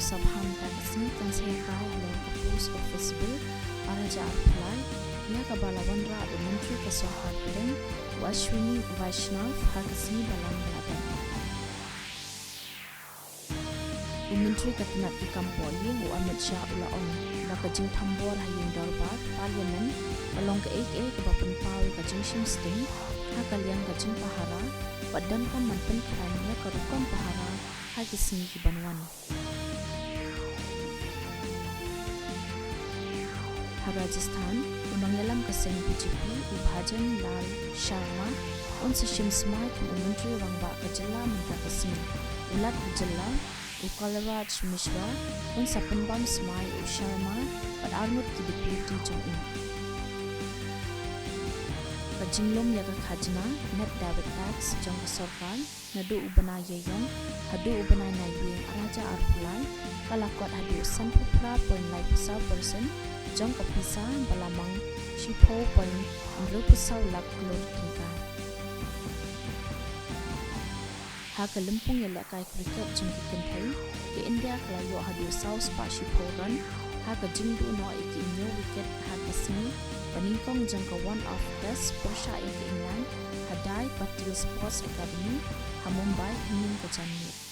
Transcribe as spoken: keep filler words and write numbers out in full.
Sabha mynta ka sngi kan sa ïakai halor ka Post Office Bill ar hajar arphew lai, ïa kaba la wanrah da u Myntri ka Sorkar Pdeng, u Ashwini Vaishnaw, ha ka sngi Balang ba la dep. U Myntri ka tnat ki kam poh ïing, u Amit Shah, u la ong ba ka jingthombor ha ïing dorbar Parliament ka long kaei kaei kaba pynpaw ïa ka jingshim sting ha ka liang ka jingpahara, bad donkam ban pynkhlaiñ ïa ka rukom pahara ha ki sngi ki ban wan. Ha Rajasthan, u nongïalam ka seng B J P, u Bhajan Lal Sharma, un sa shim smai kum u Myntri Rangbah ka jylla mynta ka sngi. U Lat ka jylla, u Kalraj Mishra, un sa pynbam smai u Sharma bad arngut ki deputy jong u. Ka jinglum ïa ka khajna, net direct tax, jong ka sorkar naduh u bnai Ïaïong haduh u bnai Naiwieng ar hajar arphew lai ka la kot haduh sanphew phra point lai phew saw percent jong ka pisa ba la mang shiphew point hynriewphew saw lak klur tyngka. Ha ka lympung ïalehkai cricket jong ki kynthei, ka India ka la ïoh haduh saw spah shiphew run ha ka jingduh noh ïa ki hynñiew wicket ha ka sngi ba nyngkong jong ka one off test pyrshah ïa ka England ha Dai Patil Sports Academy ha Mumbai hynnin ka janmiet.